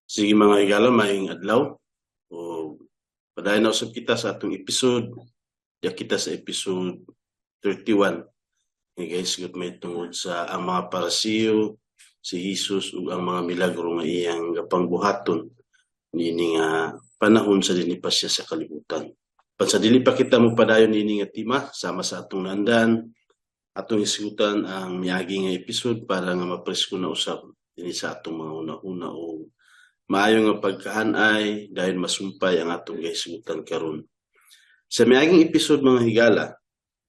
Sige, mga higala, maayong adlaw. O padayon na usab kita sa atong episode. Diya kita sa episode 31. Nga guys, may tungod sa ang mga Parisiyo, si Jesus ug ang mga milagro nga iyang gapangbuhaton niini nga panahon sa dinhi pa siya sa kalibutan. Pan sa dili pa kita mo padayon niini nga tema sama sa atong naandan, atong hisgutan ang miagi nga episode para nga mapresko na usab dinhi sa atong mga una-una o maayo nga pagkahanay dahil masumpay ang atong gihisgutan karon. Sa miaging episode, mga higala,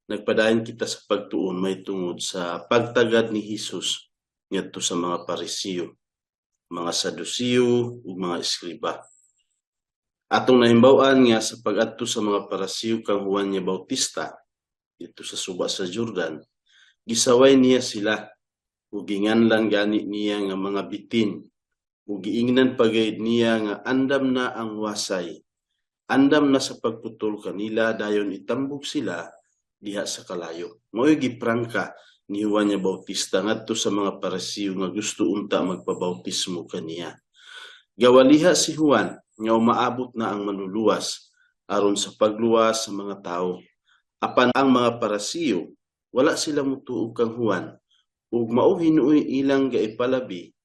nagpadayon kita sa pagtuon may tungod sa pagtagad ni Hesus ngadto sa mga Parisiyo, mga Sadusiyo ug mga Eskriba. Atong nahimbaw-an nga sa pag-adto sa mga Parisiyo kang Juan nga Bautista didto sa suba sa Jordan, gisaway niya sila ug ginganlan gani niya nga mga bitin ug giingnan pagayod niya nga andam na ang wasay. Andam na sa pagputol kanila, dayon itambog sila diha sa kalayo. Mao'y giprangka ni Juan nga Bautista ngadto sa mga Parisiyo nga gusto unta magpabautismo kaniya. Gawaliha si Juan nga umaabot na ang Manluluwas aron sa pagluwas sa mga tawo. Apan ang mga Parisiyo, wala sila motuo kang Juan ug mao hinuoy ilang gaipalabi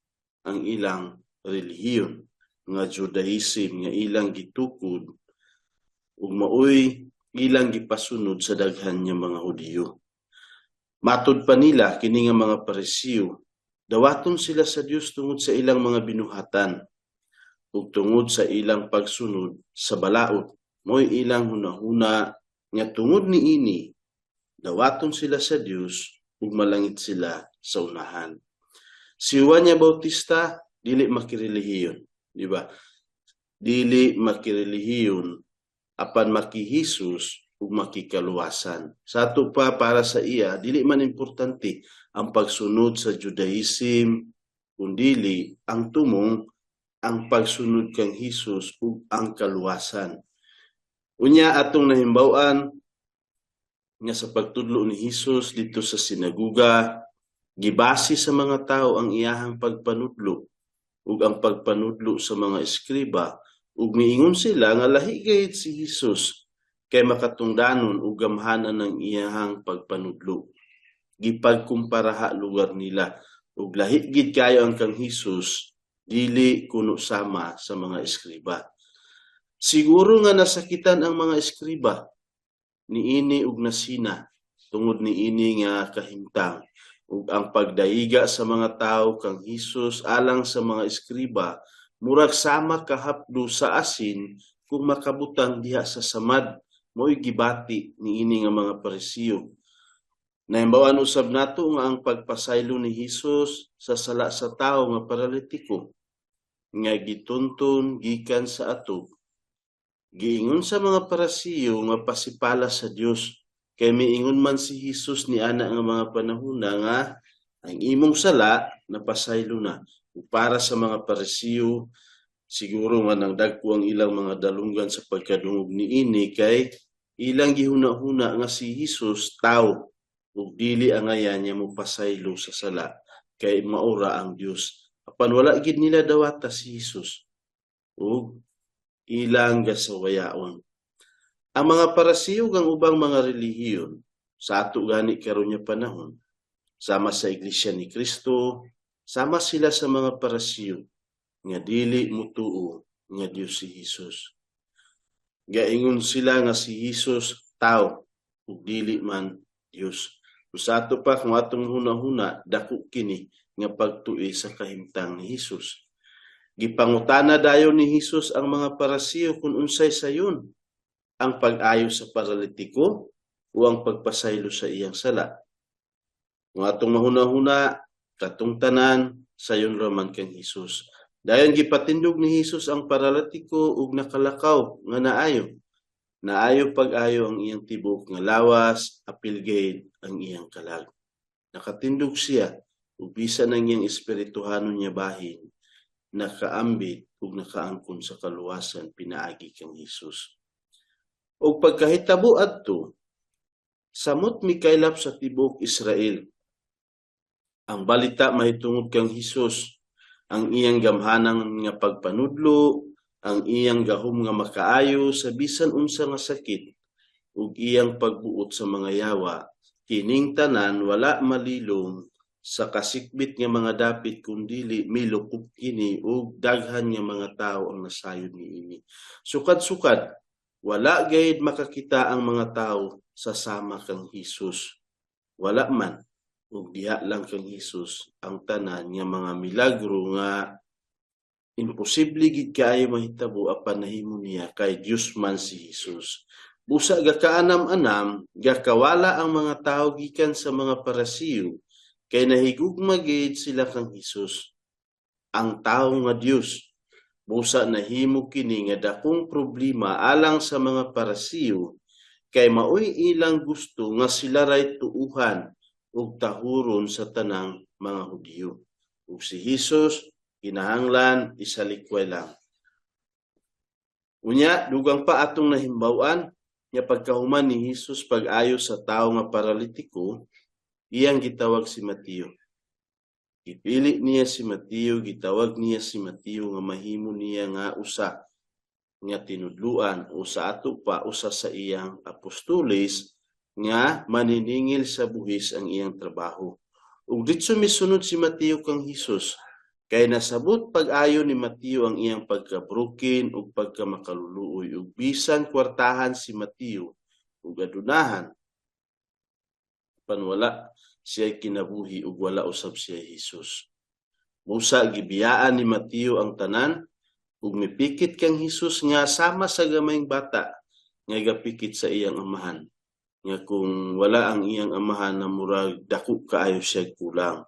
ang ilang relihiyon nga Judaism nga ilang gitukod ug maoy ilang gipasunod sa daghan nga mga Hudiyo. Matud pa nila, kini nga mga Parisiyo, dawaton sila sa Dios tungod sa ilang mga binuhatan ug tungod sa ilang pagsunod sa balaod. Mo'y ilang hunahuna nga tungod niini dawaton sila sa Dios ug malangit sila sa unahan. Si Juan nga Bautista dili makirelihiyon, di ba? Dili makirelihiyon apan maki-Jesus ug makikaluwasan. Sa ato pa, para sa iya dili man importante ang pagsunod sa Judaism kundili ang tumong ang pagsunod kang Hesus ug ang kaluwasan. Unya atong nahimbaw-an nga sa pagtudlo ni Hesus didto sa sinaguga, gibase sa mga tao ang iyahang pagpanudlo ug ang pagpanudlo sa mga eskriba ug miingon sila nga lahi gayud si Hesus kay makatungdanon ug gamhanan ang iyahang pagpanudlo. Gipagkumparaha lugar nila ug lahi gid kayo ang kang Hesus, dili kuno sama sa mga eskriba. Siguro nga nasakitan ang mga eskriba niini ug nasina tungod niini nga kahimtang ug ang pagdaiga sa mga tawo kang Hesus alang sa mga eskriba murag sama kahapdo sa asin kung makabutang diha sa samad. Mo'y gibati niini nga mga Parisiyo. Nahimbaw-an usab nato nga ang pagpasaylo ni Hesus sa sala sa tawo nga paralitiko nga gitunton gikan sa atop, giingon sa mga Parisiyo nga pasipala sa Dios kay miingon man si Hesus niana nga mga panahona nga ang imong sala napasaylo na. Ug para sa mga Parisiyo, siguro nga nang dagko ang ilang mga dalunggan sa pagkadungog niini kay ilang gihuna-huna nga si Hesus tawo ug dili angayan niya mopasaylo sa sala kay maura ang Dios. Apan wala gid nila dawata si Hesus ug ilang gasawayaon. Ang mga Parisiyo ug ang ubang mga relihiyon sa ato gani karon nga panahon, sama sa Iglesia ni Cristo, sama sila sa mga Parisiyo nga dili mutuo nga Dios si Hesus. Gaingon sila nga si Hesus tao ug dili man Dios. Sa ato pa, kung atong hunahuna, dako kini nga pagtui sa kahimtang ni Hesus. Gipangutana dayon ni Hesus ang mga Parisiyo kung unsay sayon, ang pag-ayo sa paralitiko o ang pagpasaylo sa iyang sala. Kung atong mahuna-huna, katong tanan sayon ra man kang Hesus. Dayon gipatindog ni Hesus ang paralitiko ug nakalakaw nga naayo. Naayo pag-ayo ang iyang tibuok nga lawas, apil gayud ang iyang kalag. Nakatindog siya ug bisan ang iyang espirituhanon niya bahin nakaambit ug nakaangkon sa kaluwasan pinaagi kang Hesus. Ug pagkahitabo adto, samot mikaylap sa tibuok Israel ang balita mahitungod kang Hesus. Ang iyang gamhanan nga pagpanudlo, ang iyang gahom nga makaayo sa bisan unsa nga sakit, ug iyang pagbuot sa mga yawa, kining tanan wala malilong sa kasikbit nga mga dapit kundili milukop kini ug daghan nga mga tawo ang nasayod niini. Sukad-sukad wala gayud makakita ang mga tawo sa sama kang Hesus. Wala man ug diha lang kang Hesus ang tanan nga mga milagro nga imposible gid kaayo mahitabo, apan nahimo niya kay Dios man si Hesus. Busa gakaanam-anam, gakawala ang mga tawo gikan sa mga Parisiyo kay nahigugma gid sila kang Hesus, ang tawo nga Dios. Busa nahimo kini nga dakong problema alang sa mga Parisiyo kay maoy ilang gusto nga sila ray tuuhan ug tahuron sa tanang mga Hudiyo. Ug si Hesus kinahanglan isalikway lang. Unya, dugang pa atong nahimbaw-an nga pagkahuman ni Hesus pag-ayo sa tawo nga paralitiko, iyang gitawag si Mateo. Gipili niya si Mateo, gitawag niya si Mateo nga mahimo niya nga usa nga tinudluan o sa ato pa usa sa iyang apostoles nga maniningil sa buhis ang iyang trabaho. Ug ditso misunod si Mateo kang Hesus kay nasabot pag-ayo ni Mateo ang iyang pagka-broken ug pagkamakaluluoy, ug bisan kwartahan si Mateo ug adunahan, apan wala siya kinabuhi ug wala usab siya Hesus. Busa gibiyaan ni Mateo ang tanan ug mipikit kang Hesus nga sama sa gamayng bata nga gapikit sa iyang amahan, nga kung wala ang iyang amahan na murag dako kaayo siya kulang.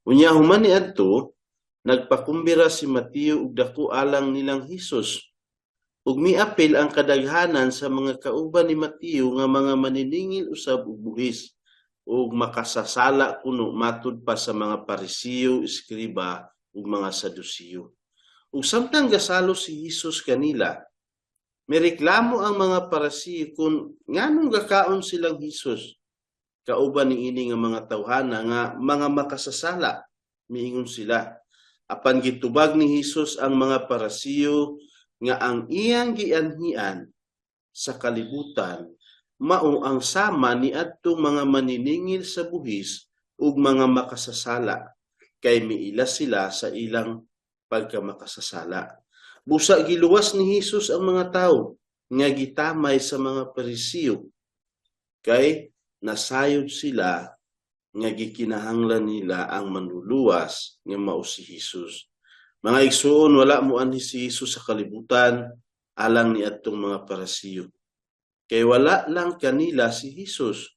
Unya human niadto, nagpakumbira si Mateo og dako alang nilang Hesus. Ug miapil ang kadaghanan sa mga kauban ni Mateo nga mga maniningil usab og buhis ug makasasala kuno matud pa sa mga Parisiyo, eskriba ug mga Sadusiyo. Ug samtang gasalo si Hesus kanila, mireklamo ang mga Parisiyo kung nganong gakaon silang Hesus kauban niini nga mga tawhana nga mga makasasala, miingon sila. Apan gitubag ni Hesus ang mga Parisiyo nga ang iyang gianhian sa kalibutan mao ang sama ni adtong mga maniningil sa buhis ug mga makasasala kay miila sila sa ilang pagkamakasasala. Busa giluwas ni Hesus ang mga tawo nga gitamay sa mga Parisiyo kay nasayod sila nga gikinahanglan nila ang manluluwas nga mao si Hesus. Mga igsuon, wala mo anhi si Hesus sa kalibutan alang ni adtong mga Parisiyo. Kay wala lang kanila si Hesus.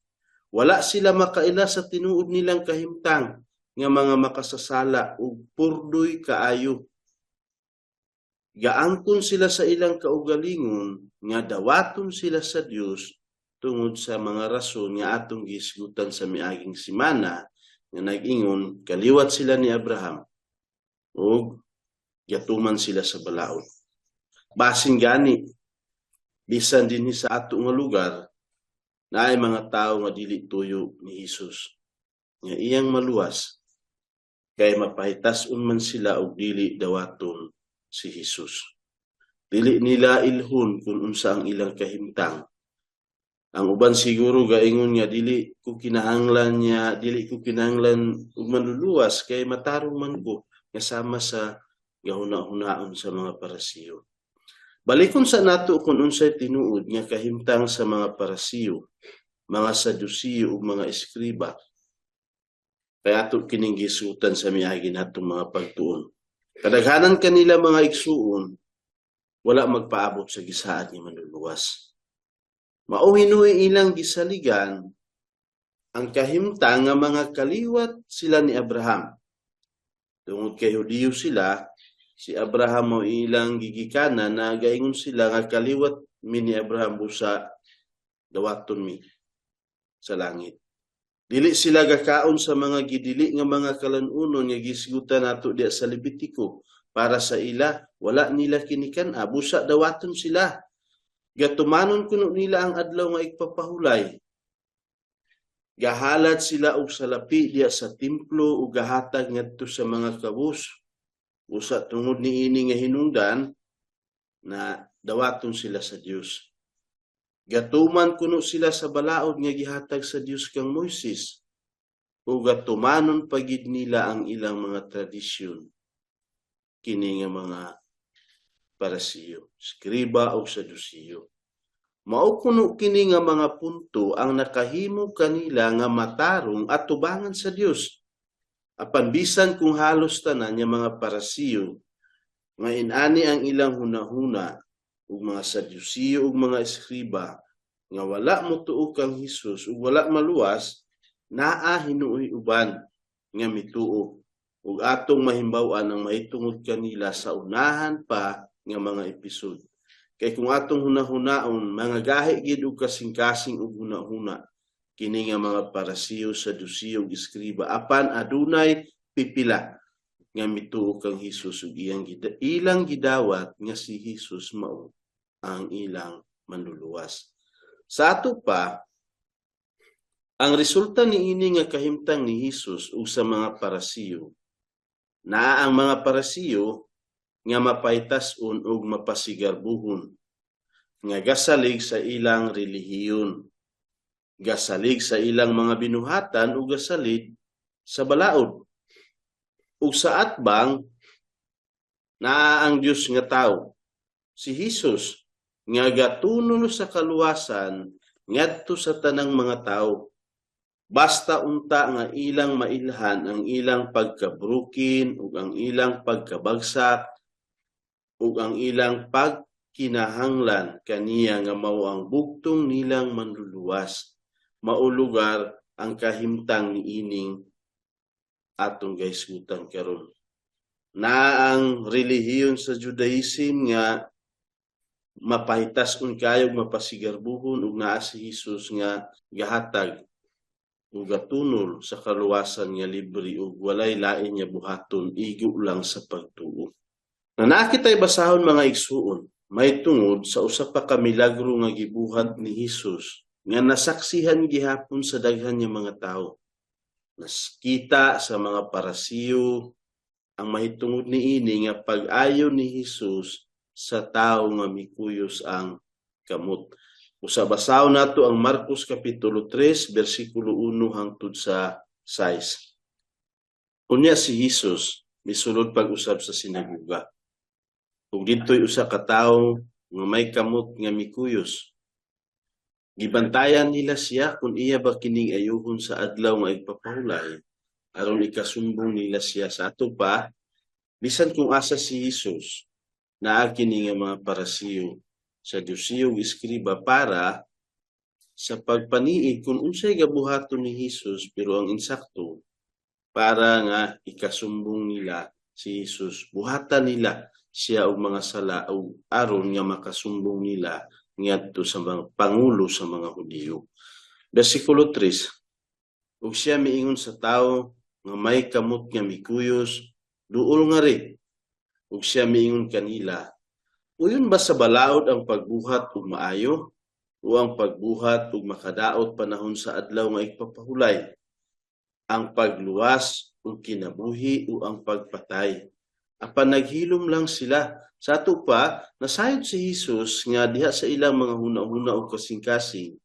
Wala sila makaila sa tinuod nilang kahimtang nga mga makasasala ug purdoy kaayo. Gaangkon sila sa ilang kaugalingon nga dawaton sila sa Dios tungod sa mga rason nga atong gihisgutan sa miaging semana nga nag-ingon kaliwat sila ni Abraham ug gatuman sila sa balaod. Basin gani bisan dinhi sa ato nga lugar naay mga tawo nga dili tuyo ni Hesus nga iyang maluwas kay mapahitas-on man sila og dili dawaton si Hesus. Dili nila ilhon kung unsa ang ilang kahimtang. Ang uban siguro gaingon nga dili ko kinahanglan niya, dili ko kinahanglan og manluluwas kay matarong man ko, nga sama sa gahuna-hunaon sa mga Parisiyo. Balikon sa nato kung unsay tinuod nga kahimtang sa mga Parisiyo, mga Sadusiyo ug mga eskriba. Kay ato kining gisutan sa miagi natong mga pagtuon. Kadaghanan kanila, mga igsuon, wala magpaabot sa gisaad nga manluluwas. Mao hinuoy ilang gisaligan ang kahimtang nga mga kaliwat sila ni Abraham. Tungod kay Hudiyo sila, si Abraham mao ilang gigikanan na gaingon sila nga kaliwat mi ni Abraham, busa dawaton mi sa langit. Dili sila gakaon sa mga gidili nga mga kalan-unon nga gisgutan nato diya sa Levitico. Para sa ila, wala nila kinikan-a, busa dawaton sila. Gatumanon kuno nila ang adlaw nga igpapahulay. Gahalad sila og salapi diya sa templo ug gahatag ngadto sa mga kabus. Usa tungod niini nga hinungdan na dawaton sila sa Dios. Gatuman kuno sila sa balaod nga gihatag sa Dios kang Moises ug gatumanon pa gid nila ang ilang mga tradisyon, kini nga mga Parasiyo, Eskriba o Sadusiyo. Mao kuno kini nga mga punto ang nakahimo kanila nga matarong at tubangan sa Dios. Apan bisan kung halos tanan nga mga Parasiyo nga inani ang ilang hunahuna ug mga Sadusiyo ug mga Eskriba nga wala motuo kang Hesus ug wala maluwas, naa hinuoy uban nga mituo ug atong mahimbaw-an ang mahitungod kanila sa unahan pa nga mga episode. Kay kung atong hunahunaon, mga gahi gid og kasing-kasing og hunahuna kini nga mga Parasiyo, Sadusiyo ug Eskriba, apan adunay pipila nga mituo kang Hesus ug iyang ilang gidawat nga si Hesus mao ang ilang Manluluwas. Sa ato pa, ang resulta niini nga kahimtang ni Hesus ug sa mga Parasiyo, naa ang mga Parasiyo nga mapaytas-on ug mapasigarbuhon nga gasalig sa ilang relihiyon, gasalig sa ilang mga binuhatan ug gasalig sa balaod. Ug sa atbang naa ang Dios nga tawo, si Hesus, nga gatunol sa kaluwasan ngadto sa tanang mga tawo. Basta unta nga ilang mailhan ang ilang pagkabrukin ug ang ilang pagkabagsak ug ang ilang pagkinahanglan kaniya nga mao ang bugtong nilang Manluluwas. Mao lugar ang kahimtang niining atong gahisgutan karon. Naa ang relihiyon sa Judaism nga mapahitas-on kayo, mapasigarbuhon, ug naa si Hesus nga gahatag ug gatunol sa kaluwasan nga libre ug walay lain nga buhaton, igo lang sa pagtuo. Na naa kitay basahon, mga igsuon, may tungod sa usa pa ka milagro nga gibuhat ni Hesus nga nasaksihan gihapon sa daghan nga mga tawo. Naskita sa mga Parasiyo ang mahitungod niini nga pag-ayo ni Hesus sa tawo nga mikuyos ang kamot. Usa, basahon nato ang Marcos kapitulo 3 bersikulo 1 hangtod sa 6. Unya si Hesus misulod pag-usab sa sinagoga. Ug didto'y usa ka tawo nga may kamot nga mikuyos. Gibantayan nila siya kung iya ba kining ayuhon sa Adlaw nga Igpapahulay aron ikasumbong nila siya. Sa ato pa, bisan kung asa si Hesus, naa kini nga mga Parasiyo, Sadusiyo ug Eskriba para sa pagpaniid kung unsay gabuhaton ni Hesus, pero ang insakto para nga ikasumbong nila si Hesus, buhatan nila siya og mga sala og aron nga makasumbong nila ngadto sa mga pangulo sa mga Hudiyo. Bersikulo 3. Ug siya miingon sa tawo nga may kamot nga mikuyos, "Duol ngari." Ug siya miingon kanila, "Uyon ba sa balaod ang pagbuhat og maayo o ang pagbuhat og makadaot panahon sa Adlaw nga Igpapahulay? Ang pagluwas og kinabuhi o ang pagpatay?" Apan naghilom lang sila. Sa ato pa, nasayod si Hesus nga diha sa ilang mga huna-huna o kasing-kasing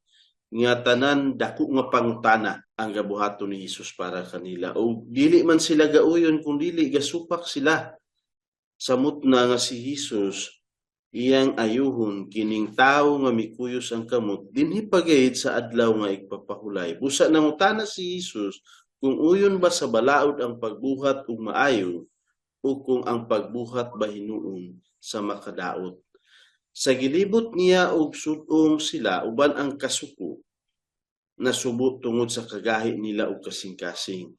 nga tanan dako nga pangutana ang gabuhaton ni Hesus para kanila. O dili man sila gauyon kung dili gasupak sila. Samot na nga si Hesus iyang ayuhon kining tawo nga mikuyos ang kamot dinhi pagayid sa Adlaw nga Igpapahulay. Busa nangutana si Hesus kung uyon ba sa balaod ang pagbuhat og maayo o kung ang pagbuhat ba hinuon sa makadaot. Sa gilibot niya og sud-ong sila uban ang kasuko nasubo tungod sa kagahi nila og kasing-kasing.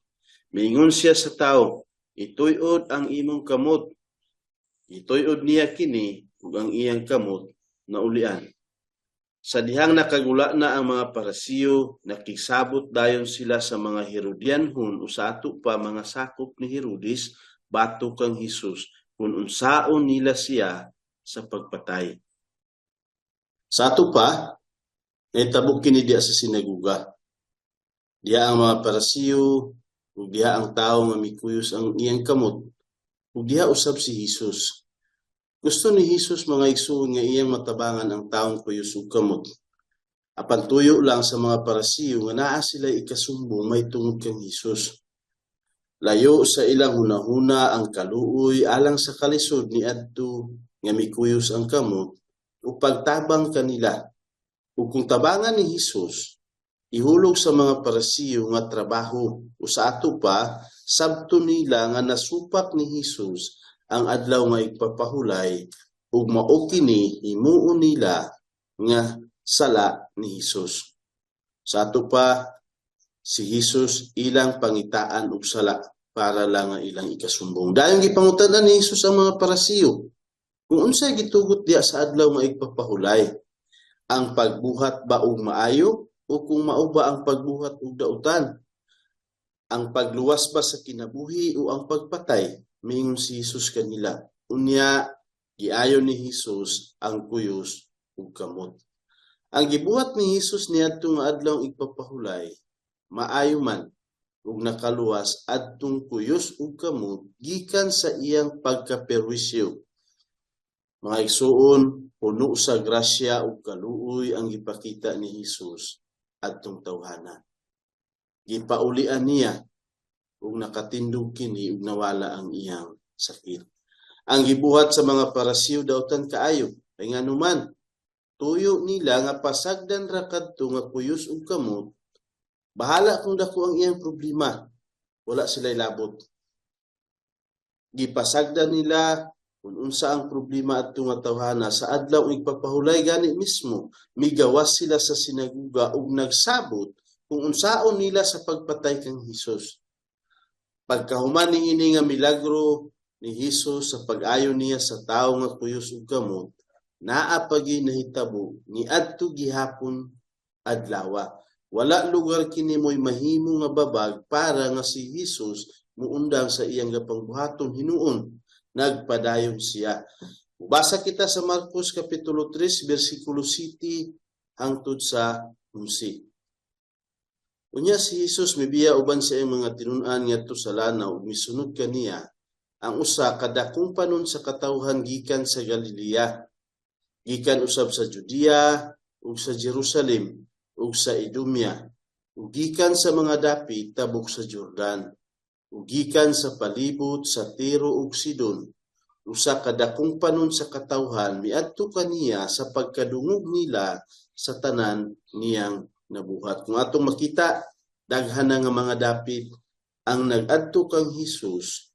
Miingon siya sa tawo, "Ituy-od ang imong kamot." Ituy-od niya kini ug ang iyang kamot naulian. Sa dihang nakagula na ang mga Parasiyo, nakigsabot dayon sila sa mga Herodianhon o sa ato pa mga sakop ni Herodes batok kang Hesus kung unsaon nila siya sa pagpatay. Sa ato pa, nahitabo kini diha sa sinagoga. Diha ang mga Parasiyo ug diha ang tawo nga mikuyos ang iyang kamot. Ug diha usab si Hesus. Gusto ni Hesus, mga igsuon, nga iyang matabangan ang taong kuyos ug kamot. Apan tuyo lang sa mga Parisiyo nga naa sila ikasumbong may tungod kang Hesus. Layo sa ilang hunahuna ang kaluoy alang sa kalisod niadto nga mikuyos ang kamot ug pagtabang kanila. Ug kung tabangan ni Hesus, ihulog sa mga Parisiyo nga trabaho o sa ato pa sabto nila nga nasupak ni Hesus ang adlaw nga igpapahulay ug mao kini himuon nila nga sala ni Hesus. Sa ato pa, si Hesus ilang pangitaan og sala para lang nga ilang ikasumbong. Dayon gipangutan-an ni Hesus ang mga Parisiyo kung unsay gitugot diha sa adlaw nga igpapahulay. Ang pagbuhat ba og maayo o kung mao ba ang pagbuhat og dautan? Ang pagluwas ba sa kinabuhi o ang pagpatay? Miingon si Hesus kanila. Unya, giayo ni Hesus ang kuyos ug kamot. Ang gibuhat ni Hesus niadto nga adlaw igpapahulay, maayo man ug nakaluwas adtong kuyos ug kamot gikan sa iyang pagkaperwisyo. Mga igsuon, puno sa grasya ug kaluoy ang gipakita ni Hesus adtong tawhana. Gipaulian niya ug nakatindog kini ug nawala ang iyang sakit. Ang gibuhat sa mga Parisiyo, dautan kaayo, kay nganuman tuyo nila nga pasagdan ra kadto nga kuyos ug kamot, bahala kung dako ang iyang problema, wala sila labot. Gipasagdan nila kung unsa ang problema adto nga tawhana sa adlaw igpapahulay gani mismo, migawas sila sa sinaguga ug nagsabot kung unsaon nila sa pagpatay kang Hesus. Pagkahuman niini nga milagro ni Hesus sa pag-ayo niya sa tawo nga kuyos ug kamot, naa pa gyud nahitabo niadto gihapon adlawa. Wala lugar kini mo'y mahimo nga babag para nga si Hesus muundang sa iyang gapangbuhaton hinuon. Nagpadayon siya. Basa kita sa Marcos Kapitulo 3, versikulo 7 hangtod sa 11. Unya si Hesus mibiya uban sa iyang mga tinun-an ngadto sa lanaw ug misunod kaniya ang usa ka dakong panon sa katawhan gikan sa Galilea, gikan usab sa Judea ug sa Jerusalem ug sa Idumea, ug gikan sa mga dapit tabok sa Jordan, ug gikan sa palibot sa Tiro ug Sidon. Usa ka dakong panon sa katawhan miadto kaniya sa pagkadungog nila sa tanan niyang nabuhat. Kung atong makita, daghan na nga mga dapit ang nag-adto kang Hesus,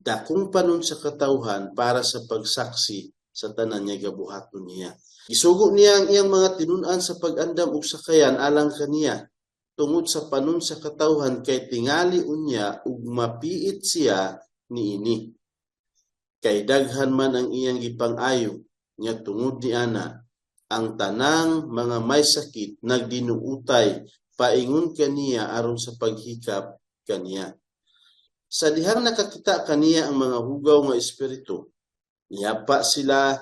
dakong panon sa katawhan para sa pagsaksi sa tanan niya gabuhaton niya. Gisugo niya ang iyang mga tinun-an sa pag-andam og sakayan alang kaniya tungod sa panon sa katawhan kay tingali unya ug mapiit siya niini. Kay daghan man ang iyang gipang-ayo nga tungod niana ang tanang mga may sakit nagdinuutay paingon kaniya aron sa paghikap kaniya. Sa dihang nakakita kaniya ang mga hugaw nga espiritu, niyapa sila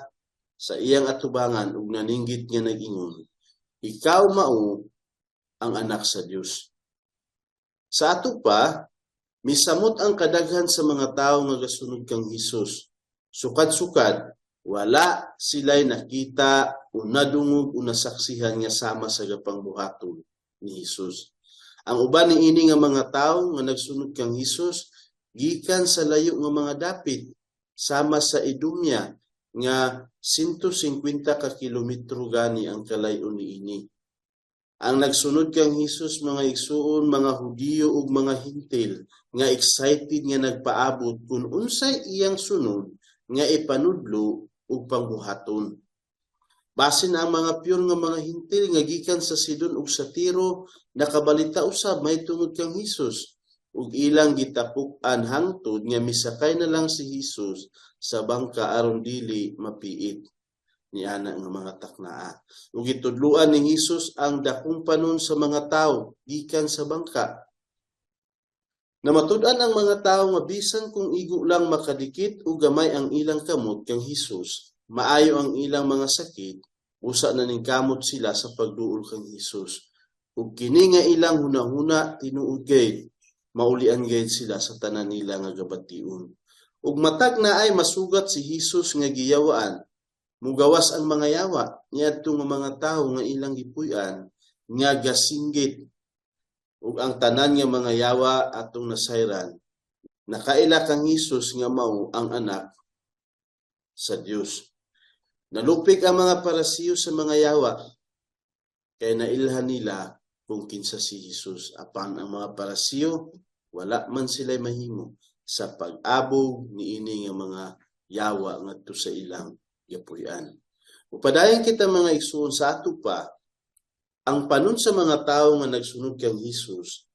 sa iyang atubangan ug naninggit nga nag-ingon, "Ikaw mao ang anak sa Dios." Sa ato pa, misamot ang kadaghan sa mga tawo nga gasunod kang Hesus. Sukad-sukad, wala sila'y nakita o nadungog o nasaksihan nga sama sa gapangbuhaton ni Hesus. Ang uban niini nga mga tawo nga nagsunod kang Hesus gikan sa layo nga mga dapit sama sa Idumea nga 150 ka kilometro gani ang kalayon niini. Ang nagsunod kang Hesus, mga igsuon, mga Hudiyo ug mga Hintil nga excited nga nagpaabot kung unsay iyang sunod nga ipanudlo ug pangbuhaton. Basin ang mga pure nga mga Hintil nga gikan sa Sidon ug sa Tiro nakabalita usab mahitungod kang Hesus ug ilang gitapok-an hangtod nga misakay na lang si Hesus sa bangka aron dili mapiit niana nga mga taknaa. Ug gitudloan ni Hesus ang dakong panon sa mga tawo gikan sa bangka. Namatud-an ang mga tawo nga bisan kung igo lang makadikit o gamay ang ilang kamot kang Hesus, maayo ang ilang mga sakit, usa na ning kamot sila sa pagduol kang Hesus. Ug kini nga ilang hunahuna tinuod gayud, maulian gayud sila sa tanan nila nga gabation. Ug matag naay masugat si Hesus nga giyawaan, mugawas ang mga yawa niadto nga mga tawo nga ilang gipuy-an nga gasinggit, ug ang tanan nga mga yawa atong nasayran nakaila kang Hesus nga mao ang anak sa Dios. Nalupig ang mga Parisiyo sa mga yawa kay nailhan nila kung kinsa si Hesus, apan ang mga Parisiyo wala man sila mahimo sa pag-abog niini nga mga yawa ngadto sa ilang gipuy-an. Upadayon kita, mga igsuon, sa ato pa ang panon sa mga tawo nga nagsunod kang Hesus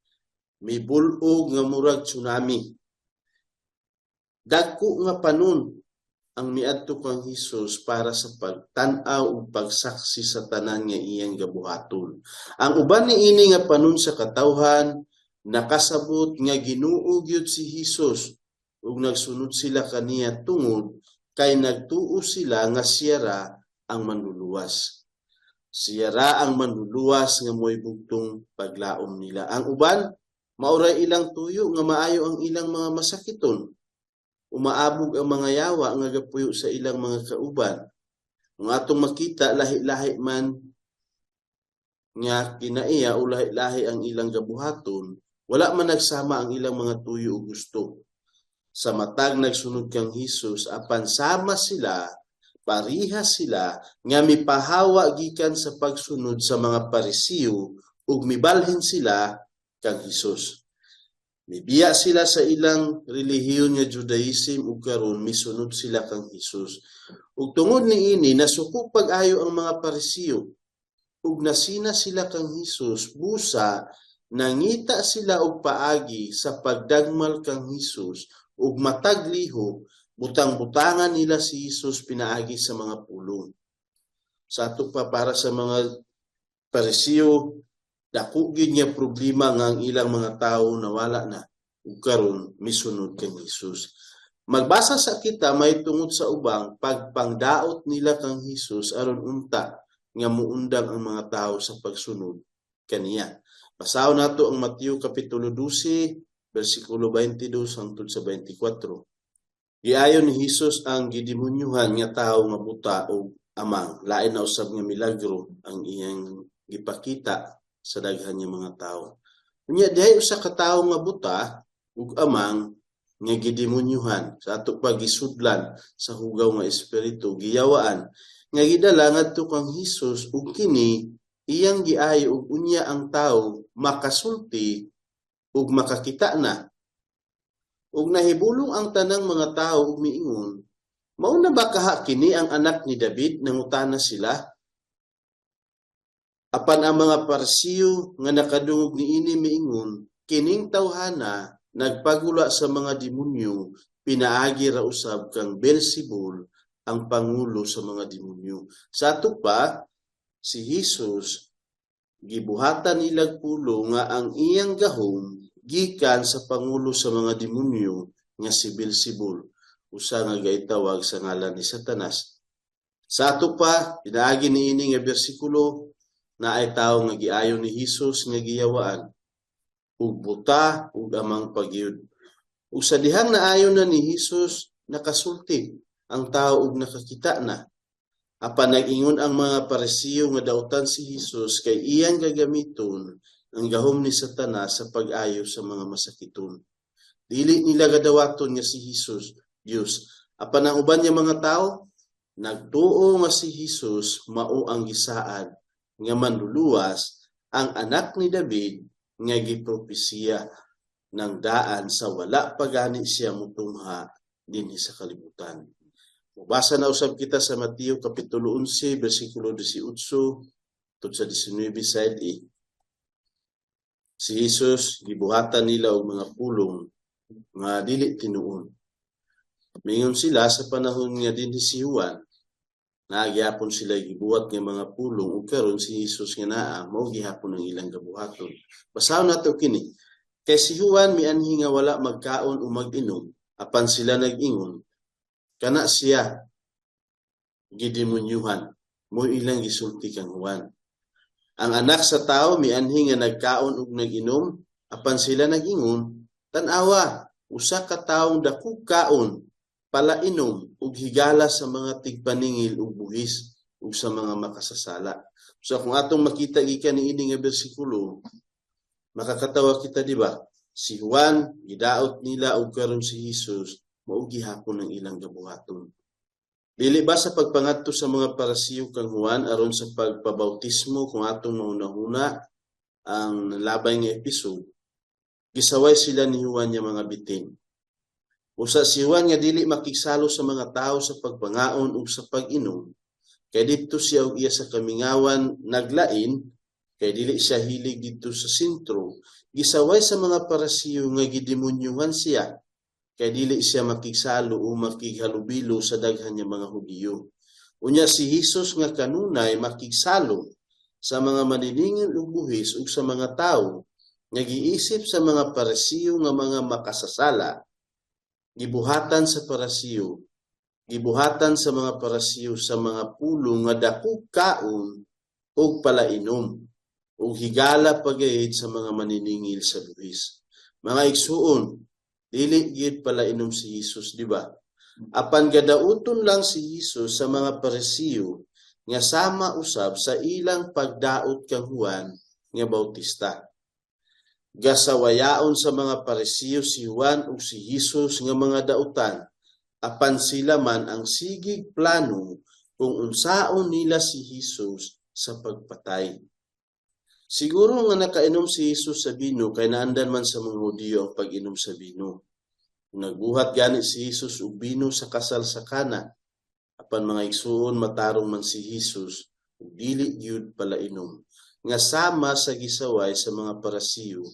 mibul-og nga murag tsunami. Dagko nga panon ang miadto kang Hesus para sa pagtan-aw ug pagsaksi sa tanan nga iyang gabuhaton. Ang uban niini nga panon sa katawhan nakasabot nga Ginoo gyud si Hesus ug nagsunod sila kaniya tungod kay nagtuo sila nga siya ra ang manluluwas. Siya ra ang manluluwas nga mo'y bugtong paglaom nila. Ang uban, mao ray ilang tuyo nga maayo ang ilang mga masakiton. Umaabog ang mga yawa nga gapuyo sa ilang mga kauban. Kung atong makita, lahi-lahi man nga kinaiya o lahi-lahi ang ilang gabuhaton, wala man nagsama ang ilang mga tuyo o gusto sa matag nagsunod kang Hesus, apan sama sila, pariha sila nga mipahawa gikan sa pagsunod sa mga Parisiyo ug mibalhin sila kang Hesus. Mibiya sila sa ilang relihiyon nga Judaism ug karon misunod sila kang Hesus. Ug tungod niini, nasuko pag-ayo ang mga Parisiyo ug nasina sila kang Hesus, busa nangita sila og paagi sa pagdagmal kang Hesus, ug matag lihok butang-butangan nila si Hesus pinaagi sa mga pulong. Sa ato pa, para sa mga Parisiyo, dako gyud nga problema nga ang ilang mga tawo nawala na ug karon misunod kang Hesus. Magbasa sa kita may tungod sa ubang pagpangdaot nila kang Hesus aron unta nga muundang ang mga tawo sa pagsunod kaniya. Basahon nato ang Mateo kapitulo 12 bersikulo 22 hangtod sa 24. Giayo ni Hesus ang gidemonyohan nga tawo nga buta og amang. Lain na usab nga milagro ang iyang gipakita sa daghan nga mga tawo. Unya dihay usa ka tawo nga buta ug amang nga gidemonyohan, sa ato pa gisudlan sa hugaw nga espiritu, giyawaan, nga gidala ngadto kang Hesus, ug kini iyang giayo ug unya ang tawo makasulti ug makakita na. Ug nahibulong ang tanang mga tawo ug miingon, "Mao na ba kaha kini ang anak ni David?" Nangutana sila. Apan ang mga Parisiyo nga nakadungog niini miingon, "Kining tawhana nagpagula sa mga demonyo pinaagi ra usab kang Beelzebul, ang pangulo sa mga demonyo." Sa ato pa, si Hesus gibuhatan nilag pulong nga ang iyang gahom gikan sa pangulo sa mga demonyo nga si Beelzebul, usa nga gaitawag sa ngalan ni Satanas. Sa ato pa, pinaagi niini nga bersikulo, naay tawo nga giayo ni Hesus nga giyawaan ug buta ug amang pagyud. Ug sa dihang naayo na ni Hesus, nakasulti ang tao ug nakakita na. Apan nag-ingon ang mga Parisiyo nga dautan si Hesus kay iyang gagamiton ang gahom ni Satanas sa pag-ayo sa mga masakiton. Dili nila gadawaton nga si Hesus Dios. Apan ang uban nga mga tao nagtuo nga si Hesus mao ang gisaad nga manluluwas, ang anak ni David nga gipropesiya ng daan sa wala pa gani siya mutungha dinhi sa kalibutan. Mubasa na usab kita sa Mateo kapitulo 11 bersikulo 18 tud sa 19 side A. Si Hesus gibuhatan nila og mga pulong nga dili tinuod. Mingon sila sa panahon nga dinhi si Juan, naa gihapon sila gibuhat nga mga pulong, ug karon si Hesus nga naa mao gihapon ang ilang gabuhaton. Basahon nato kini. "Kay si Juan mianhi nga wala magkaon o mag-inom, apan sila nag-ingon, 'Kana siya gidemonyuhan.' Mo ilang gisulti kang Juan. Ang Anak sa Tawo mianhi nga nagkaon ug nag-inom, apan sila nag-ingon, 'Tan-awa, usa ka tawong dakog kaon Palainom ug higala sa mga tigpaningil ug buhis ug sa mga makasasala. So kung atong makita gikan niini nga bersikulo, makakatawa kita, di ba? Si Juan gidaot nila ug karon si Jesus mao gihapon ang ilang gabuhaton. Dili ba sa pagpangadto sa mga Parasiyo kang Juan aron sa pagpabautismo, kung atong mahuna-huna ang labay nga episode, gisaway sila ni Juan nga mga bitin? Usa si Juan nga dili makigsalo sa mga tao sa pagpangaon ug sa pag-inom, kay didto siya og iya sa kamingawan naglain, kay dili siya hilig didto sa sentro, gisaway sa mga Parasiyo nga gidemonyuhan siya, kay dili siya makigsalo o makighalubilo sa daghan nga mga Hudiyo. Unya si Hesus nga kanunay makigsalo sa mga maniningil ug buhis ug sa mga tawo nga giisip sa mga Parisiyo nga mga makasasala, gibuhatan sa mga Parasiyo sa mga pulong nga dako kaon ug palainom ug higala pagayid sa mga maniningil sa buhis. Mga igsuon, dili gyud palainom si Hesus, di ba? Apan gadauton lang si Hesus sa mga Parisiyo nga sama usab sa ilang pagdaot kang Juan nga Bautista. Gasawayaon sa mga Parisiyo si Juan ug si Hesus nga mga dautan, apan sila man ang sigig plano kung unsaon nila si Hesus sa pagpatay. Siguro nga nakainom si Hesus sa bino kay naandan man sa mga Hudiyo ang pag-inom sa bino. Nagbuhat gani si Hesus og bino sa kasal sa Kana. Apan, mga igsuon, matarong man si Hesus ug dili gyud palainom nga sama sa gisaway sa mga Parasiyo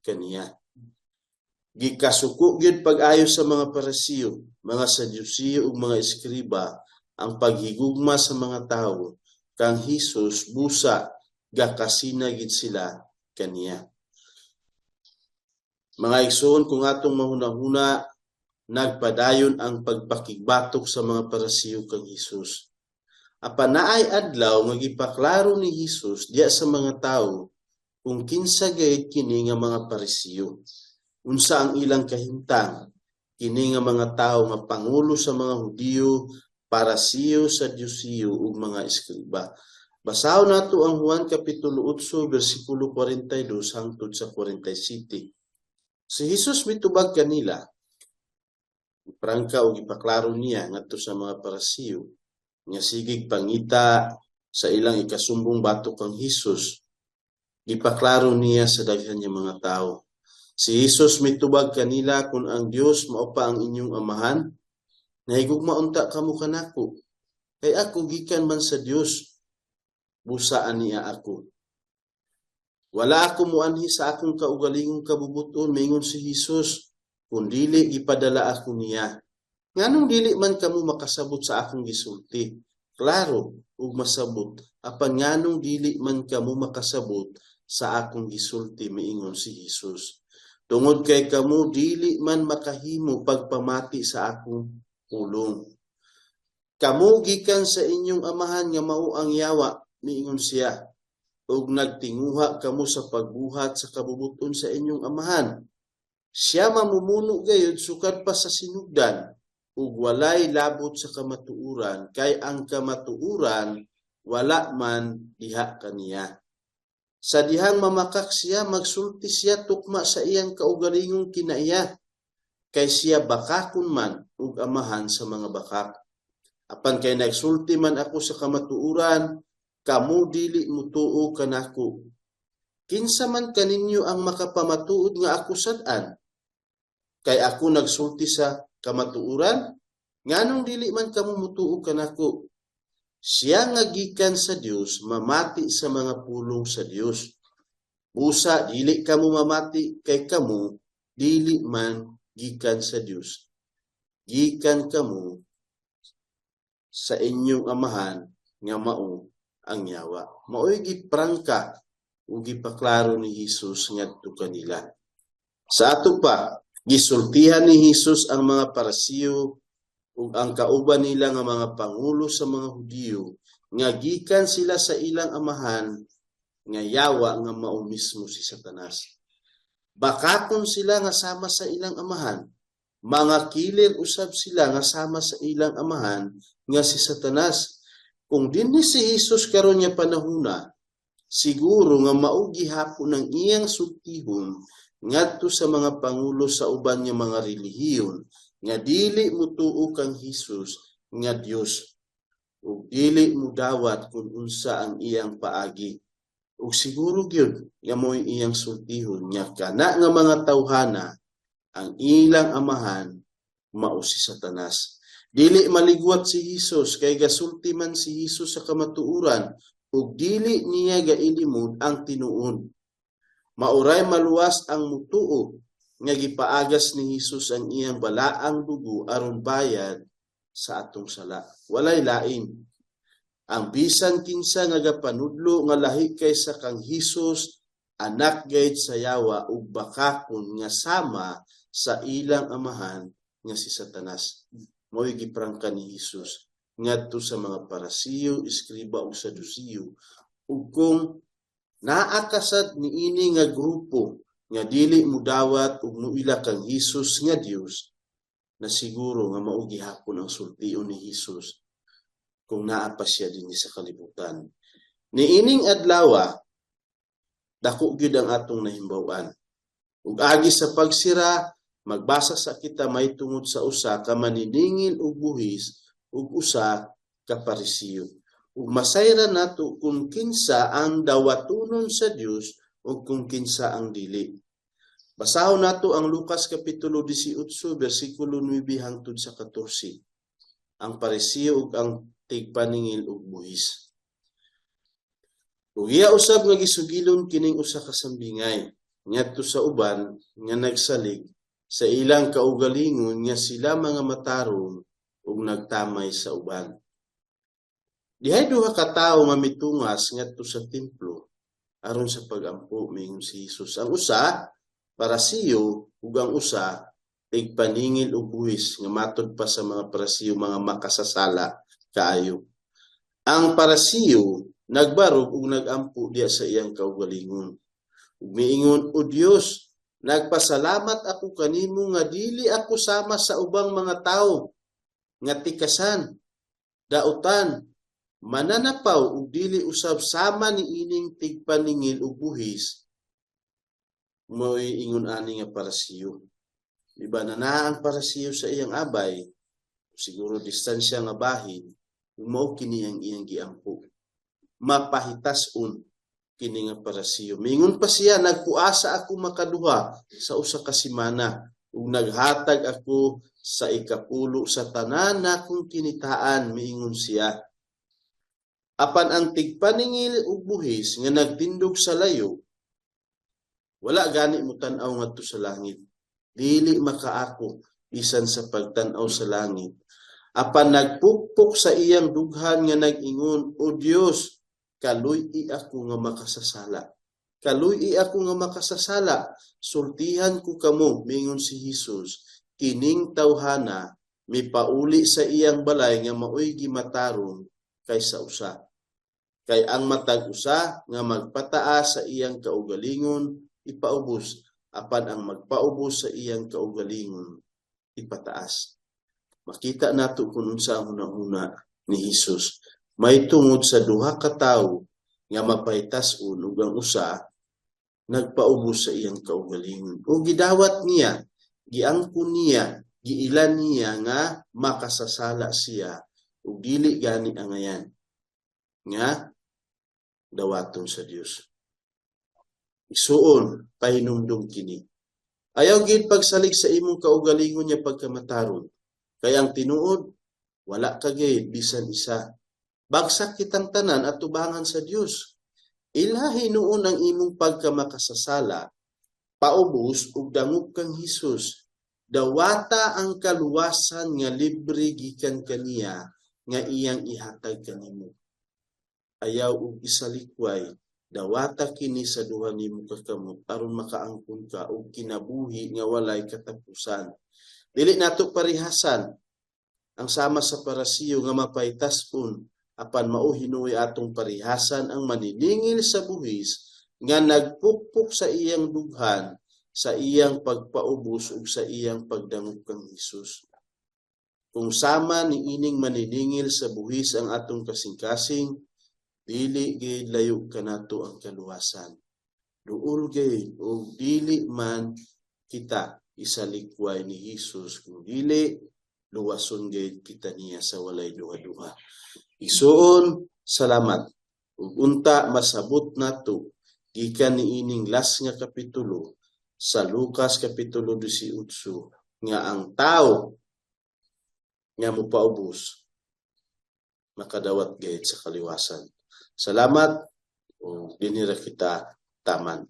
kaniya. Gikasuko gyud pag-ayo sa mga Parasiyo, mga Sadyusiyo ug mga eskriba ang paghigugma sa mga tawo kang Hesus, busa gakasina gid sila kaniya. Mga igsoon, kung atong mahunahuna, nagpadayon ang pagpakigbatok sa mga Parasiyo kang Hesus. Apan naay adlaw nga gipaklaro ni Hesus diya sa mga tawo kung kinsa gayud kini nga mga Parisiyo. Unsa ang ilang kahimtang? Kini nga mga tawo nga pangulo sa mga Hudiyo, Parasiyo, Sadyusiyo ug mga eskriba. Basahon nato ang Juan Kapitulo 8 bersikulo 42 hangtod sa 47. Si Hesus mitubag kanila, prangka og ipaklaro niya ngadto sa mga Parasiyo nga sigig pangita sa ilang ikasumbong batok kang Hesus. Gipaklaro niya sa daghan nga mga tawo. Si Hesus mitubag kanila, "Kung ang Dios mao pa ang inyong amahan, nahigugma unta kamo kanako, kay ako gikan man sa Dios, busa ania ako. Wala ako muanhi sa akong kaugalingong kabubuton," mingon si Hesus, "kundili gipadala ako niya. Nganong dili man kamo makasabot sa akong gisulti? Klaro ug masabot, apan nganong dili man kamo makasabot sa akong gisulti?" miingon si Hesus. "Tungod kay kamo dili man makahimo pagpamati sa akong pulong. Kamo gikan sa inyong amahan nga mao ang yawa," miingon siya, "ug nagtinguha kamo sa pagbuhat sa kabubuton sa inyong amahan. Siya mamumuno gayud sukad pa sa sinugdan ug walay labot sa kamatuoran kay ang kamatuoran wala man diha kaniya. Sa dihang mamakak siya, magsulti siya tukma sa iyang kaugalingong kinaiya, kay siya bakakon man ug amahan sa mga bakak. Apan kay nagsulti man ako sa kamatuoran, kamo dili mutuo kanako. Kinsa man kaninyo ang makapamatuod nga ako sad-an? Kay ako nagsulti sa kamatuoran, nganong dili man kamo mutuo kanako? Siya nga gikan sa Dios mamati sa mga pulong sa Dios. Busa dili kamo mamati kay kamo dili man gikan sa Dios. Gikan kamo sa inyong amahan nga mao ang yawa." Mao'y giprangka ug gipaklaro ni Hesus ngadto kanila. Sa ato pa, gisultihan ni Hesus ang mga Parasiyo ug ang kauban nila nga mga pangulo sa mga Hudiyo nga gikan sila sa ilang amahan nga yawa nga mao mismo si Satanas. Bakakon sila nga sama sa ilang amahan. Mga killer usab sila nga sama sa ilang amahan nga si Satanas. Kung dinhi si Jesus karon nga panahona, siguro nga mao gihapon ang iyang sultihon ngadto sa mga pangulo sa uban nga mga relihiyon nga dili mutuo kang Hesus nga Dios ug dili mudawat kung unsa ang iyang paagi. Ug siguro gyud nga mo'y iyang sultihon nga kana nga mga tawhana, ang ilang amahan mao si Satanas. Dili maligwat si Hesus kay gasulti man si Hesus sa kamatuoran ug dili niya gailimod ang tinuod. Mauray maluwas ang mutuo nga gipaagas ni Hesus ang iyang balaang dugo aron bayad sa atong sala. Walay lain. Ang bisan kinsa nga gapanudlo nga lahi kaysa kang Hesus, anak gayud sa yawa ug bakakon nga sama sa ilang amahan nga si Satanas. Mao'y giprangka ni Hesus ngadto sa mga Parasiyo, Eskriba ug Sadusiyo. Ug kung naa kasad niini nga grupo nga dili mudawat ug muila kang Hesus nga Dios, na siguro nga mao gihapon ang sultion ni Hesus kung naa pa siya dinhi sa kalibutan. Niining adlaw, dako gyud ang atong nahimbaw-an. Ug agi sa pagsira, magbasa sa kita may tungod sa usa ka maniningil og buhis ug usa ka Parisiyo. Ug masayran nato kung kinsa ang dawatonon sa Dios ug kung kinsa ang dili. Basahon nato ang Lucas kapitulo 18 bersikulo 9 hangtod sa 14. Ang Parisiyo ug ang tigpaningil og buhis. Ug iya usab nga gisugilon kining usa ka sambingay ngadto sa uban nga nagsalig sa ilang kaugalingon nga sila mga matarong ug nagtamay sa uban. Dihay duha ka tawo nga mitungas ngadto sa templo aron sa pagampo, miingon si Jesus. Ang usa Parasiyo ug ang usa tigpaningil og buhis nga matod pa sa mga Parasiyo mga makasasala kaayo. Ang Parasiyo nagbarog ug nagampo diya sa iyang kaugalingon. Ug miingon, "O Dios, nagpasalamat ako kanimo nga dili ako sama sa ubang mga tawo nga tikasan, dautan, mananapaw ug dili usab sama niining tigpaningil og buhis." Mo'y ingon ani nga Parasiyo. Di ba na naa ang Parasiyo sa iyang abay, siguro distansya nga bahin, mao kini ang iyang giampo. Mapahitas-on kini nga Parasiyo. Mingon pa siya, "Nagpuasa ako makaduha sa usa ka semana ug naghatag ako sa ikapulo sa tanan nakong kinitaan," miingon siya. Apan ang tigpaningil og buhis nga nagtindog sa layo, wala gani mo tan-aw ngadto sa langit. Dili makaako bisan sa pagtan-aw sa langit. Apan nagpukpok sa iyang dughan nga nag-ingon, "O Dios, kaluy-i ako nga makasasala. Kaluy-i ako nga makasasala." "Sultihan ko kamo," mingon si Hesus, "kining tawhana mipauli sa iyang balay nga maoy gimataron kaysa usa. Kay ang matag usa nga magpataas sa iyang kaugalingon ipaubos, apan ang magpaubos sa iyang kaugalingon ipataas." Makita nato kung unsa ang hunahuna ni Hesus may tungod sa duha ka tawo nga mapahitason ug ang usa nagpaubos sa iyang kaugalingon. O gidawat niya, giangkon niya, giilan niya nga makasasala siya ug dili gani angayan nga dawaton sa Dios. Igsuon, pahinumdum kini. Ayaw gid pagsalig sa imong kaugalingon nga pagkamataron. Kay ang tinuod, wala ka gid bisan isa. Bagsak kitang tanan at tubangan sa Dios. Ilahi noon ang imong pagkamakasasala, paubos ug dangop kang Hesus. Dawata ang kaluwasan nga libre gikan kaniya nga iyang ihatag kanimo. Ayaw og isalikway, dawata kini sa duha nimo ka kamot aron makaangkon ka og kinabuhi nga walay katapusan. Dili nato parihasan ang sama sa Parasiyo nga mapahitason, apan mao hinuoy atong parihasan ang maniningil sa buhis nga nagpukpok sa iyang dughan. sa iyang pagpaubos ug sa iyang pagdangop kang Hesus. Kung sama ni ining maniningil sa buhis ang atong kasing-kasing, dili gid layo kanato ang kaluwasan. Duol gayud og dili man kita isalikway ni Hesus, kung dili luwason gayud kita niya sa walay duha-duha. Igsuon, salamat. Ug unta masabot nato gikan niining last nga kapitulo sa Lucas kapitulo 18 nga ang tao nga mopaubos makadawat gayud sa kaliwasan. Salamat ug dinhi ra kita taman.